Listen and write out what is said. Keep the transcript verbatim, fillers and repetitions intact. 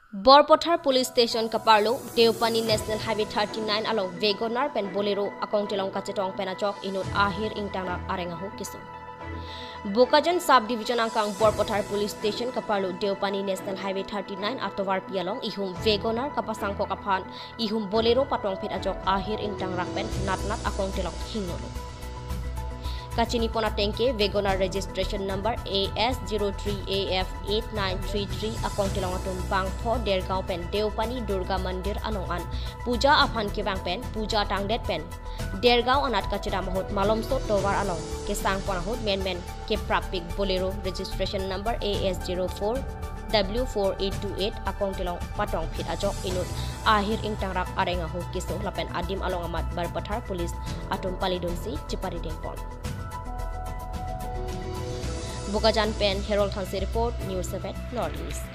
Borpathar Police Station kaparlo Deopani National Highway thirty-nine along WagonR pen Bolero akongtilong kachetong pen ajok inut ahir ingtangrak areng ahu keso. Bokajan Sub Division angkang Borpathar Police Station kaparlo Deopani National Highway thirty-nine atovarpi along ihum WagonR kapasangkok aphan ihum Bolero patongphit ajok ahir ingtangrak pen natnat akongtilong hingnolo. Kachinipon atengke WagonR registration number A S zero three A F eight nine three three akongtilong atum bangpho Dergaon pen Deopani Durga Mandir along an puja aphan kevang pen puja tangdet pen Dergaon anat kachedam ahut malomso tovar along kesangpon ahut menmen keprappik Bolero registration number A S zero four W four eight two eight akongtilong patongphit ajok inut ahir ingtangrak areng ahu keso lapen adim along amat Borpathar Police atum palidunsi cheparidengpon. Bokajan pen Harold Hanse report, News seven North East.